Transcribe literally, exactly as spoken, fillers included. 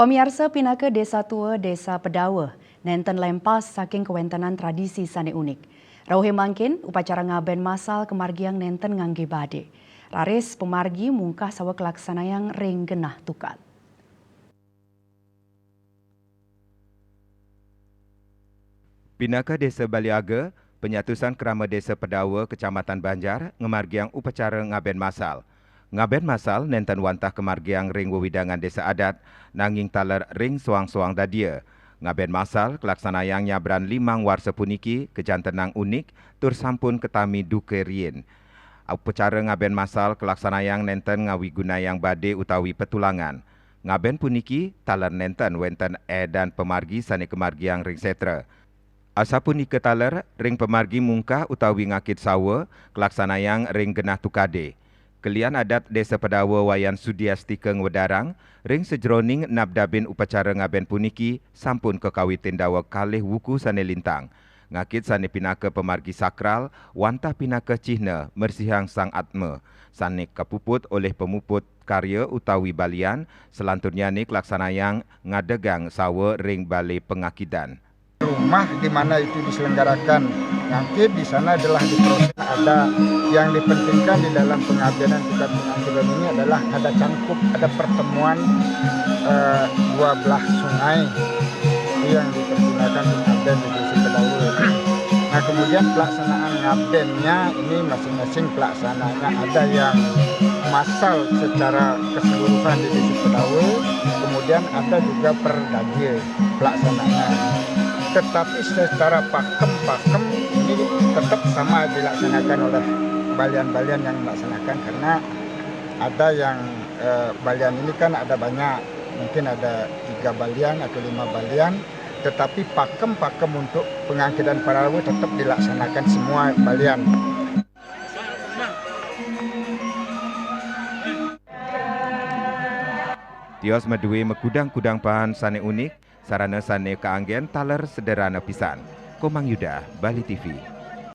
Pamiarsa, pinaka Desa Tua, Desa Pedawa, nenten lempas saking kawentenan tradisi sane unik. Rauhe mangkin, upacara ngaben masal kamargiang nenten ngangge bade. Raris pamargi mungkah sawa kalaksanayang ring genah tukad. Pinaka Desa Baliaga, panyatusan krama Desa Pedawa, Kecamatan Banjar, ngamargiang upacara ngaben masal. Ngaben masal nenten wantah kamargiang ring wewidangan desa adat, nanging taler ring soang-soang dadia. Ngaben masal kalaksanayang nyabran limang warsa puniki kajantenang unik tur sampun katami duke riin. Upacara ngaben masal kalaksanayang nenten ngawigunayang bade utawi petulangan. Ngaben puniki taler nenten wenten edan pamargi sane kamargiang ring setra. Asapunika taler ring pamargi mungkah utawi ngakit sawa kalaksanayang ring genah tukade. Kelian adat Desa Pedawa Wayan Sudiastika ngwedarang, ring sajeroning nabdabin upacara ngaben puniki sampun kakawitin daweg kalih wuku sane lintang. Ngakit sane pinaka pamargi sakral, wantah pinaka cihna mersihang Sang Atma, sane kapuput olih pamuput karya utawi balian, selanturnyane kalaksanayang ngadegang sawa ring bale pangakidan. Rumah di mana itu diselenggarakan ngangkit, di sana adalah diproses. Ada yang dipentingkan di dalam pengabdian tukad pengantilan ini adalah ada cangkup, ada pertemuan eh, dua belah sungai. Itu yang dipergunakan untuk ngabden di Desa Kedaul. Nah, kemudian pelaksanaan ngabdennya ini masing-masing pelaksananya, ada yang masal secara keseluruhan di Desa Kedaul, kemudian ada juga per dadia pelaksananya. Tetapi secara pakem-pakem ini tetap sama dilaksanakan oleh balian-balian yang melaksanakan, karena ada yang eh, balian ini kan ada banyak, mungkin ada tiga balian atau lima balian, tetapi pakem-pakem untuk pengangkitan para rawa tetap dilaksanakan semua balian. Tios madue makudang-kudang paan sane unik, sarana sane kaanggen taler sederhana pisan. Komang Yuda, Bali T V.